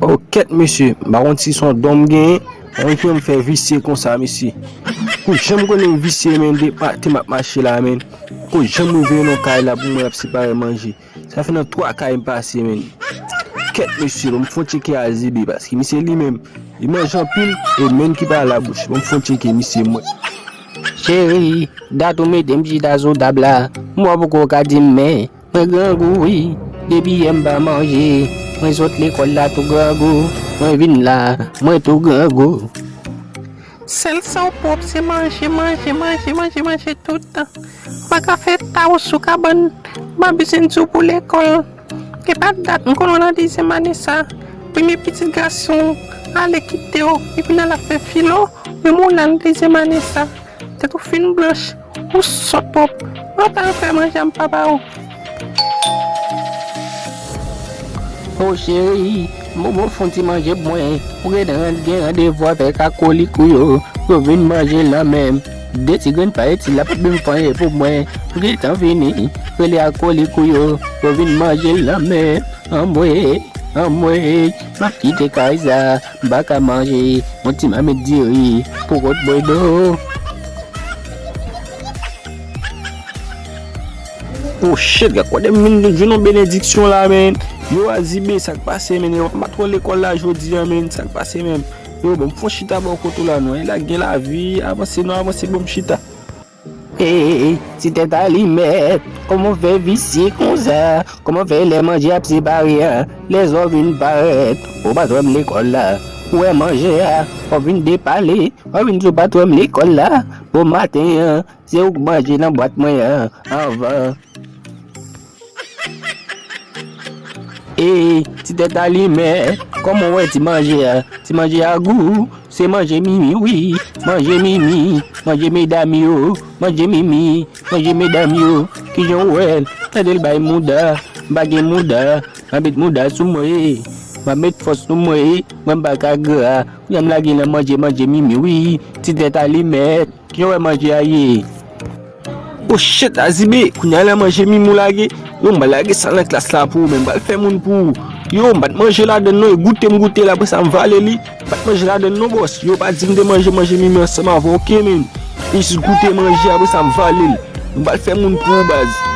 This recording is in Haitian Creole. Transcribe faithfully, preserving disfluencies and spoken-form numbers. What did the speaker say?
Oh, kèt mesye, m pa konn si se yon don m genyen, ann fè m fè visye konsa, mesye. Kou jan m konnen m visye, men, de maten m ap mache la, men. Kou jan m rive nan kay la pou mwen ap separe manje. Sa fè nan twa kay m pase, men. Kèt mesye, ban m fon tcheke Azibe, paske misye li menm, li manje anpil, e menm ki pa labouch. Ban m fon tcheke misye, mwen. Cheri, dat ou mete m chita sou tab la, m wè poko ka di m men. Mwen grangou wi, depi yè m pa manje. Mwen sot lekòl la tou grangou, mwen vin la, mwen tou grangou. Sèl sa w pwòp se manje, manje, manje, manje, manje tout tan. M pa ka fè ta w sou kabann, m pa bezwen di w pou lekòl. Gen pa dat m konn w nan dezyèm ane sa. Premye pitit gason w ale kite w, epi nan l ap fè filo, menm w la nan dezyèm ane sa. Tèt ou fin blanch, ou sòt twòp. Mwen pa fè manje a m papa w. O cheri, m bon fon ti manje pou mwen. Ou gentan gen randevou avèk akolik ou yo. Yo vin manje l nan men m. De ti grenn pay ti la p ap menm fè anyen pou mwen. Ou gentan vini, rele akolik ou yo. Yo vin manje l nan men m. Anmwey, anmwey, m ap kite kay sa. M pa ka manje yon ti mamit diri pou kot mwen non. Oh shit, gad kote m vin jwenn yon benediksyon la, men. Yo, Azibe, sa k pase, men? Yo, m pa t wè w lekòl la jodi a, men. Sa k pase, men? Yo, bon, m fon chita bò kote w la, non. E la gen lavi, avanse, non, avanse, bon, m chita. Ey, ti tèt alimèt, kòman w fè visye konsa? Kòman w fè lè manje ap separe a, lèzò vin parèt? Ou pa t wè m lekòl la, ou wè manje a, w ap vin depale, w ap vin di w pa t wè m lekòl la. Bon maten an, se ou k manje nan bwat mwen an anvan. Ey, ti tèt alimèt, kòman w wè ti manje a? Ti manje a gou, se manje mimi wi. Manje mimi, manje medam yo, manje mimi, manje medam yo. Kijan w wè l? Tande l bay mouda, m pa gen mouda. M ap met mouda sou mwen, m ap met fòs sou mwen, mwen m pa ka gra. Kounya m lage nan manje, manje mimi wi. Ti tèt alimèt. Kijan w wè manje a ye? Oh shit, Azibe, kounya lè manje mimi w lage. Yo, m pral lage sa nan klas la pou ou, men m pral fè moun pou ou. Yo, m pa t manje ladann non, e goute m goute l, apre sa m vale li. M pa t manje ladann non, bòs. Yo, pa di m te manje manje mimi ansanm avè w, oke, men. Jis goute manje, apre sa m vale l. M pral fè moun pou ou, baz.